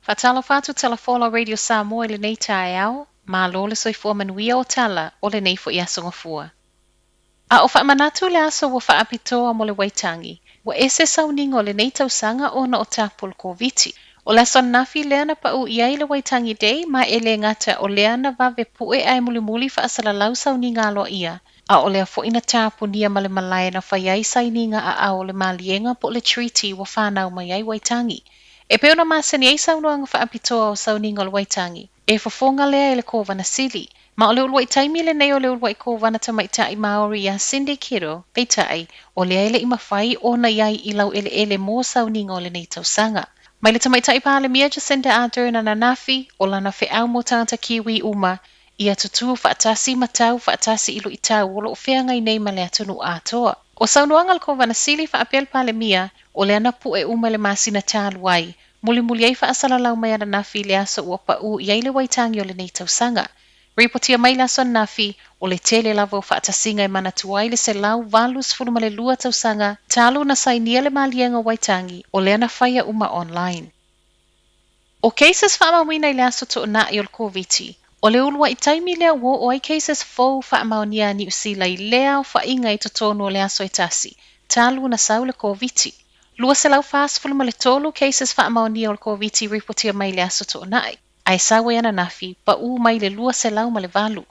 Faatalofa atu Tala Folau Radio Samoa i lenei taeao, malo le soifua manuia o tala o lenei foi aso Gafua. A o faamanatu le aso ua faapitoa mo le Waitangi, ua ese sauniga o lenei tausaga ona o tapu o le Koviti. O le aso ananafi lea na paʻu i ai le Waitangi Day ma e le gata o lea na vave puʻe ae mulimuli faasalalau sauniga aloaia, a o lea foi na tapunia ma le malae na fai ai sainiga aao o le maliega po o le treaty ua fanau mai ai Waitangi. E pei ona masani ai saunoaga faapitoa o sauniga o le Waitangi, e fofoga lea e le Kovana Sili. Ma o le uluai taimi lenei o le uluai Kovana Tamaitai Māori iā Cindy Kiro, peitai, o lea e le i mafai ona i ai i laueleele mo sauniga o lenei tausaga. Mai le Tamaitai Palemia Jacinda Ardern ananafi, o lana feau mo tagata Kiwi uma, ia tutū faatasi ma tau faatasi i luitau o lo o feagai nei ma le atunuu atoa. O saunoaga a le Kovana Sili faapea le Palemia, o lea na puʻe uma i le masina talu ai, mulimuli ai faasalalau mai ananafi i le aso ua paʻu i ai le Waitangi o lenei tausaga. Ripotia mai le aso ananafi, o le tele lava o faatasiga e manatua ai le 182 tausaga talu na sainia le maliega o Waitangi, o lea na faia uma online. O cases faamauina i le aso Toonai o le Koviti, o le uluai taimi lea ua oo ai cases fou faamaonia a Niu Sila i lea aofaiga i totonu o le aso e tasi, talu na sau le Koviti. 243 cases faamaonia o le Koviti ripotia mai i le aso Toonai, ae sau ai ananafi, paʻu mai le 208.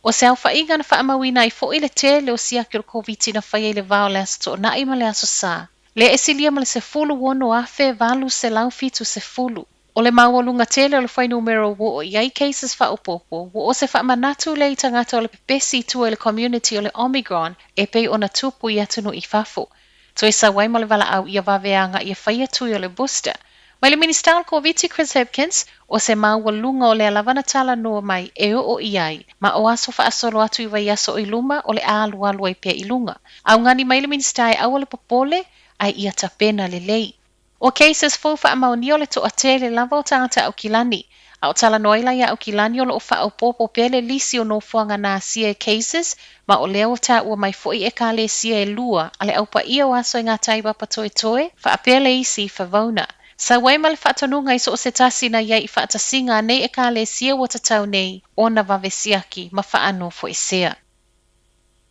O se aofaiga na faamauina ai foi le tele o siaki o le Koviti na faia i le va o le aso Toonai ma le aso Sa, lea e silia ma le 16,870. O le maualuga tele o le fuainumera ua oo i ai cases faaopoopo, ua o se faamanatu lea i tagata o le pepesi i tua i le community o le Omicron e pei ona tupu i atunuu i fafo. Toe sau ai ma le valaau ia vave agaʻi e faia tui o le booster. Mai le Minisita o le Koviti Chris Hipkins, o se maualuga o lea lava na talanoa mai e oo i ai, ma o aso faasolo atu i vaiaso o i luma o le a alualu ai pea i luga. Augani mai le Minisita e aua le popole, ae ia tapena lelei. O cases fou faamaonia o le toatele lava o tagata Aukilani. A o talanoa ai la iā Aukilani o lo o faaopoopo pea le lisi o nofoaga na asia e cases, ma o lea ua taua mai foi ekalesia e lua a le Aupaia o Aso e Gatai Papatoetoe, faapea le isi i Favona. Sau ai ma le faatonuga i so o se tasi na i ai i faatasiga a nei ekalesia ua tatau nei ona vave siaki ma faanofoesea.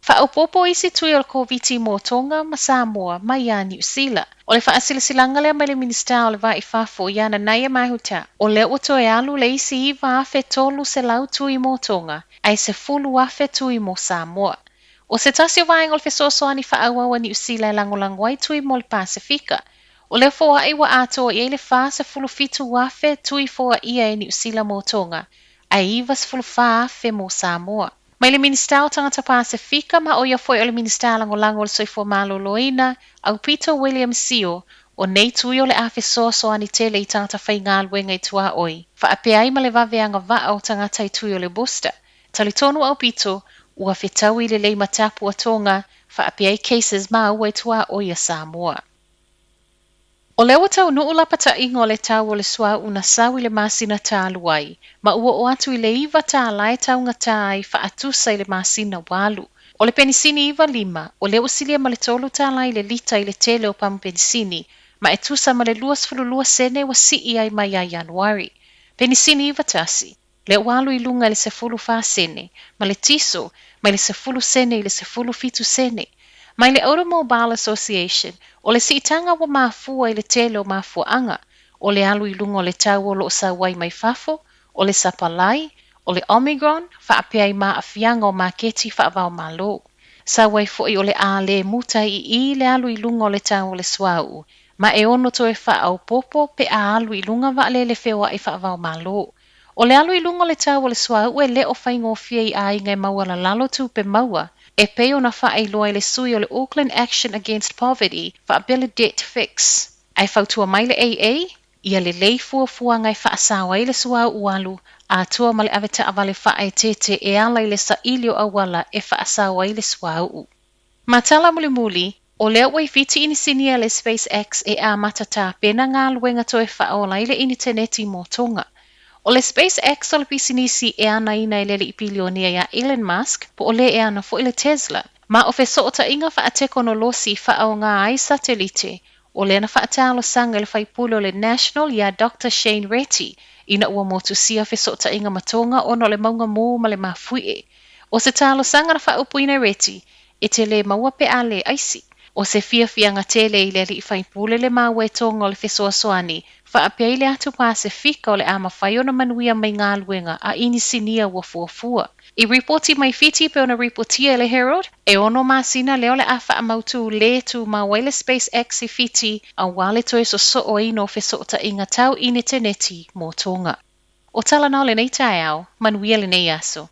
Faaopoopo isi tui o le Koviti mo Tonga ma Samoa mai iā Niu Sila. O le faasilasilaga lea mai le Minisita o le Va i Fafo iā Nanaia Mahuta, o lea ua toe alu le isi 9,300 tui mo Tonga, ae 10,000 tui mo Samoa. O se tasi o vaega o le fesoasoani faaauau a Niu Sila e lagolago ai tui mo le Pasefika. O lea foaʻi ua atoa i ai le 47,000 tui foaia e Niu Sila mo Tonga, ae 94,000 mo Samoa. Mai le Minisita o Tagata Pasefika ma o ia foi o le Minisita Lagolago o le Soifua Maloloina, Aupito William Sio, o nei tui o le a fesoasoani tele i tagata faigaluega i tuaoi, faapea ai ma le vave agavaa o tagata i tui o le booster. Talitonu Aupito, ua fetaui lelei ma tapu a Tonga, faapea ai cases maua i tuaoi a Samoa. O lea ua taunuu lapataiga o le tau o le suauu na sau i le masina talu ai, ma ua oo atu i le $9 e taugatā ai faatusa i le masina ua alu. O le penisini 95, o lea ua silia ma le $3 i le lita i le tele o pamu penisini, ma e tusa ma le 22 sene ua sii ai mai ia Ianuari. Penisini 91, lea ua alu i luga i le 14 sene, ma le tiso, mai le 10 sene i le 17 sene. Mai le Automobile Association, o le siitaga ua mafua i le tele o mafuaaga, o le alu i luga o le tau o lo o sau ai mai fafo, o le sapalai, o le Omicron, faapea ai ma aafiaga o maketi faava-o-Malo. Sau ai foi o le a le muta i le alu i luga o le tau o le suauu, ma e ono toe faaopoopo pe a alu i luga vaalele feoai faava-o-Malo. O le alu i luga o le tau o le suauu e le o faigofie i aiga e maualalalo tupe maua, e pei ona faailoa i le sui o le Auckland Action Against Poverty faapea le Debt Fix. Ae fautua mai le AA, ia lelei fuafuaga e faasao ai le suauu alu, atoa ma le ave taavale faaeteete e ala i le saili o auala e faasao ai le suauu. Ma tala mulimuli, o lea ua i Fiti inisinia le SpaceX e amata tapena galuega toe faaola ai le initeneti mo Tonga. O le SpaceX o le pisinisi e anaina e le alii pilionia iā Elon Musk, po o le e ana foi le Tesla. Ma o fesootaiga faatekonolosi i faaaoga ai satelite, O lea na faatalosaga e le faipule o le National ia Doctor Shane Reti ina ua motusia fesootaiga ma Toga ona o le mauga mū ma le mafuie. O se talosaga na faaupuina e Reti, e te le maua pe a le aisi. O se fiafiaga tele i le alii faipule le maua e Toga o le fesoasoani faapea i le atu Pasefika o le a mafai ona manuia mai galuega a inisinia ua fuafua. I ripoti mai Fiti pei ona ripotia e le Herald, e ono masina lea o le a faamautu le tumau ai le SpaceX i Fiti aua le toe sosooina o fesootaiga tau initeneti mo Toga. O tala na o lenei taeao, manuia lenei aso.